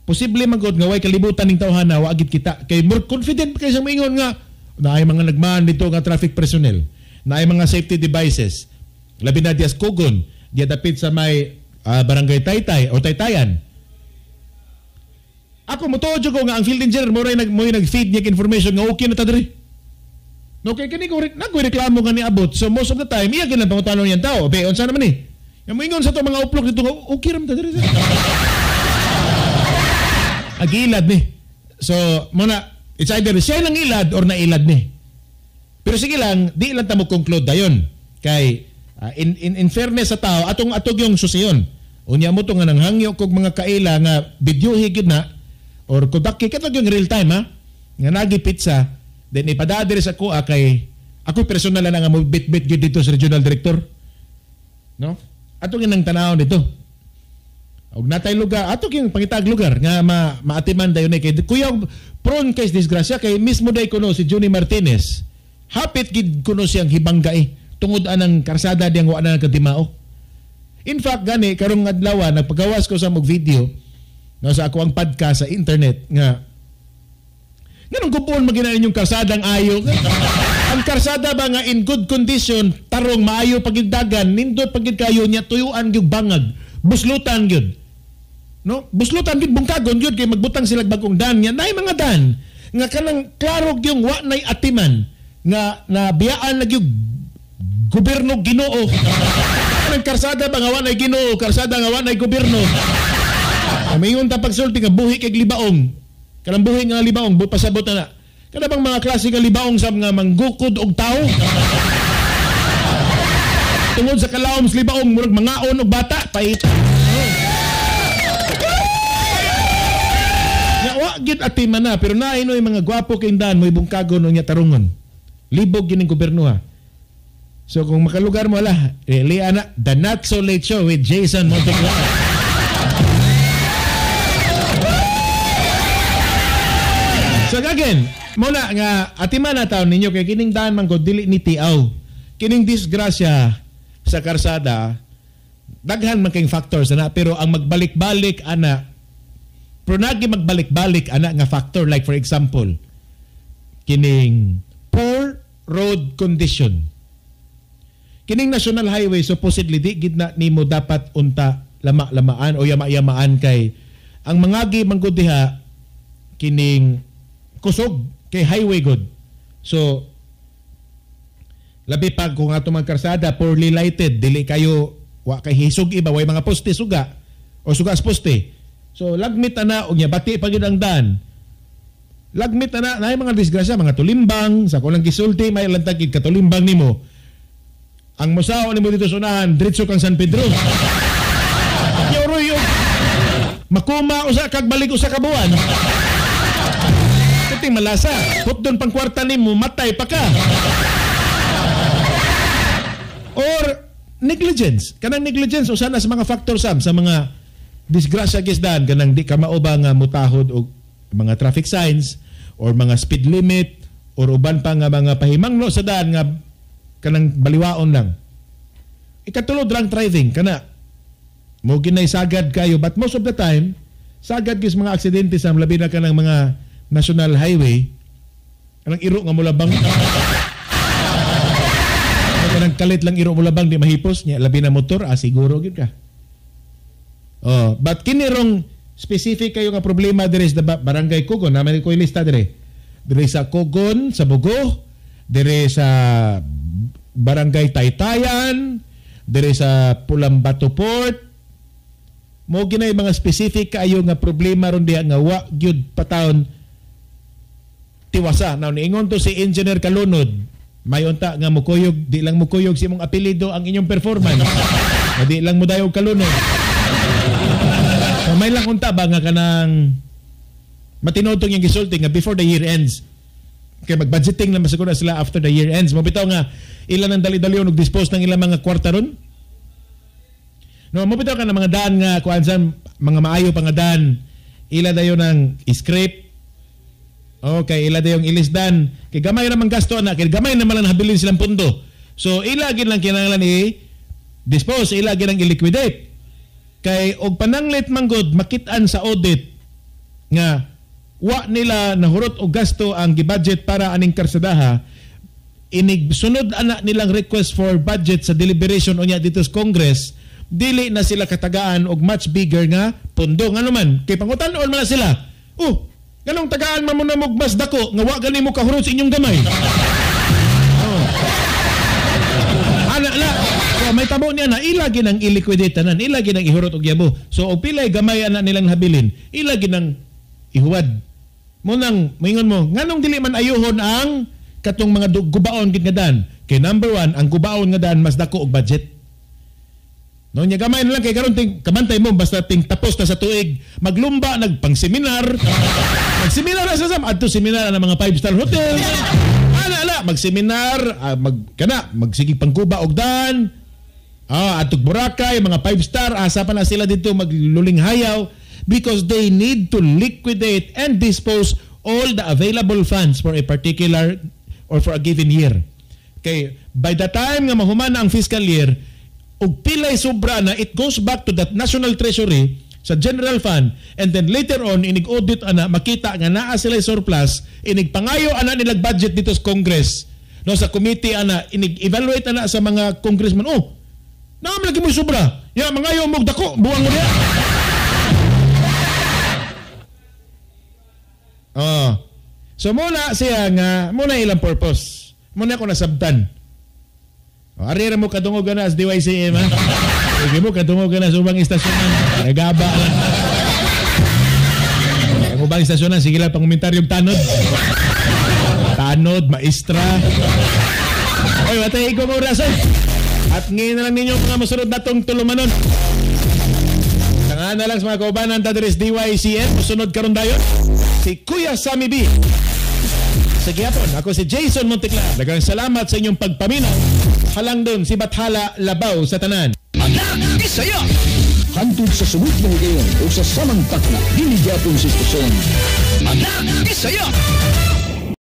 Posible man gud nga way kalibutan ning tawhana wa gid kita kay more confident kay sa moingon nga naay mga nagmaan dito nga traffic personnel, naay mga safety devices. Labi na dias Kugon, diya dapit sa may barangay Taytay o Taytayan. Ako motuo jud ko nga ang field engineer mo ray nag mo nag-feed niya information nga okay na ta diri. No kay kini ko nagreklamo nga niabot. So most of the time iya gyud ang pangutanon niyan tao. Be unsa naman ni? Yang moingon sa to mga uplok dito nga okay ra man ta diri. Agilad ni. So mo na it's either siya nang ilad or nailad ni. Pero sige lang, di lang ta mo conclude dayon. Kay in fairness sa tao atong atog yung susiyon. Unya mo to nga nanghangyo kog mga kaila nga videohi gyud na or kudaki katog yung real time ha nga nagi pizza then ipadadiri sa kuha kay ako personal na nga mo bit-bit gyud dito sa regional director, no, ato ginang tan-awon dito og natay lugar ato gyud pangitag lugar nga maatiman dayon kay kuya prone kay disgrasya kay mismo day kuno si Johnny Martinez hapit gid kuno siyang hibanggae tungod anang karsada diyang wa na kadimao. In fact gani karong adlaw nagpagawas ko sa mog video no sa ako ang podcast sa internet nga nganong gubon magina inyong karsadang ayo. Ang karsada ba nga in good condition tarong maayo pagigdagan nindot pagid kayo nya tuyuan gyud bangag buslutan gyud, no, buslutan gyud bungkagon gyud kay magbutang sila bagong dan nya nay mga dan nga kanang klaro gyud wa nay atiman nga nabiyaan na gyud gobyerno Ginoo. Ang karsada ba nga wa nay Ginoo, karsada nga wa nay gobyerno. Mayon ta pagsulti nga buhi kay libaong. Kanang buhi nga libaong pasabot na na. Kana bang mga klase nga libaong sa mga manggukod og tawo? Tungod sa kalaom sa libaong murag mangaon og bata pait. Nya wa gyud atiman na pero naay noy mga gwapo kay dan moy bungkagon unya tarungon. Libog gining gobyerno ha. So kung makalugar mo ala, liana The Not So Late Show with Jason Monteclaro. So again, muna nga atiman na taon ninyo kay kining daan man ko dili ni tiaw. Kining disgrasya sa karsada daghan man kayong factors ana pero ang magbalik-balik ana pero nagi magbalik-balik ana nga factor like for example kining poor road condition. Kining national highway supposedly di gid na nimo dapat unta lama-lamaan o yama-yamaan kay ang mangagi man gud diha kining kusog kay highway good. So labi pa kung ato mga karsada poorly lighted, dili kayo wa kay hisog iba way mga poste suga o suga sa poste. So lagmit ana og nya bati pa gid ang daan. Lagmit ana naay mga disgrasya, mga tulimbang sa kulang gisulti may lantag gid katulimbang nimo. Ang musaw nimo dito sa unahan diretso kang San Pedro. Yoroy makuma usa kag balik usa ka buwan. Ting malasa, put doon pang kwarta nimo, matay pa ka. Or negligence. Kanang negligence usa na sa mga factor sam sa mga disgrasya gisdan kanang di ka mao ba nga mutahod og mga traffic signs or mga speed limit or uban pa nga mga pahimangno sa daan nga kanang baliwaon lang. Ikatulo, drunk driving kana mo ginay sagad kayo but most of the time sagad gis mga aksidente sa labi na kanang mga national highway kanang iro nga mulabang. Kanang kalit lang iro mulabang di mahipos niya labi na motor siguro gyud ka. Oh, but kini rong specific kayo nga problema diri sa Barangay Kugon, naman ko ilista diri. Diri sa Kugon, sa Bugo, diri sa Barangay Taytayan, diri sa Pulambato Port. Mo ginay mga specific kaayo nga problema ron diha nga wa gyud patawon tiwasa. Now niingon to si Engineer Kalunod, may unta nga mukuyog, di lang mukuyog si imong apelyido ang inyong performance. Nga di lang mo dayog Kalunod. So, may lang unta ba nga kanang matinutong yung gisulti nga before the year ends. Kay mag-budgeting na masiguro sila after the year ends. Mabitaw nga ilan ang dali-dali og dispose ng ilang mga kwarta ron. No, mabitaw ka ng mga daan nga kuan sa mga maayo pa nga daan. Ila dayon ng script. Okay, ila dayong ilisdan. Kay gamay ra man gasto ana, kay gamay na man lang habilin silang pundo. So ila gid lang kinahanglan i dispose, ila gid lang i-liquidate. Kay og pananglit man gud makit-an sa audit nga wa nila nahurot og gasto ang gibudget para aning karsadaha, inig sunod ana nilang request for budget sa deliberation unya dito sa Congress, dili na sila katagaan og much bigger nga pondo. Ngano man kay pangutan-on man na sila. Oh, ganong tagaan man mo na mog mas dako nga wa gani mo kahurot sa inyong gamay. Oh. Ana na. So, may tabo niya na ila ginang i-liquidate tanan, ila ginang ihurot og yabo. So og pilay gamay ana nilang habilin, ila ginang ihuwad. Mo nang moingon mo nganong dili man ayuhon ang katong mga gubaon gid nga dan. Kay number one, ang gubaon nga dan mas dako og budget. No nya gamay na lang kay karon ting kabantay mo basta ting tapos na sa tuig, maglumba nagpang seminar. Magseminar na sa sam adto seminar na mga 5-star hotel. Ana ala magseminar, mag kana magsigig pangguba og dan. Adto Boracay mga 5-star asa pa na sila dito magluling hayaw because they need to liquidate and dispose all the available funds for a particular or for a given year. Okay, by the time nga mahuman na ang fiscal year, og pilay sobra na, it goes back to that National Treasury sa General Fund, and then later on inig-audit ana makita nga naa sila surplus, inig pangayo ana nilag budget dito sa Congress, no, sa committee ana inig-evaluate ana sa mga congressman. Oh, naa man lagi mo sobra. Ya mangayo mo dako buwang mo diha. Oh. So muna siya nga muna ilang purpose. Muna ako nasabtan. Oh, ari ra mo kadungog na as DYCM ha. Sige mo kadungog na sa ubang istasyonan. Nagaba lang. Ang ubang istasyonan sige lang pangomentaryo tanod. Tanod, maestra. Oy, watay ko mo rason. At ngayon na lang ninyo mga masunod natong tulumanon. Tanga na lang sa mga kaubanan tadres DYCM, musunod karon dayon si Kuya Sammy B. Sa gihapon, ako si Jason Monteclar. Daghang salamat sa inyong pagpaminaw. Halang dun si Bathala Labaw sa tanan. Anak Bisaya! Hantod sa sunod na higayon o sa samang takna, dinhi gyapon sa istasyon. Anak Bisaya!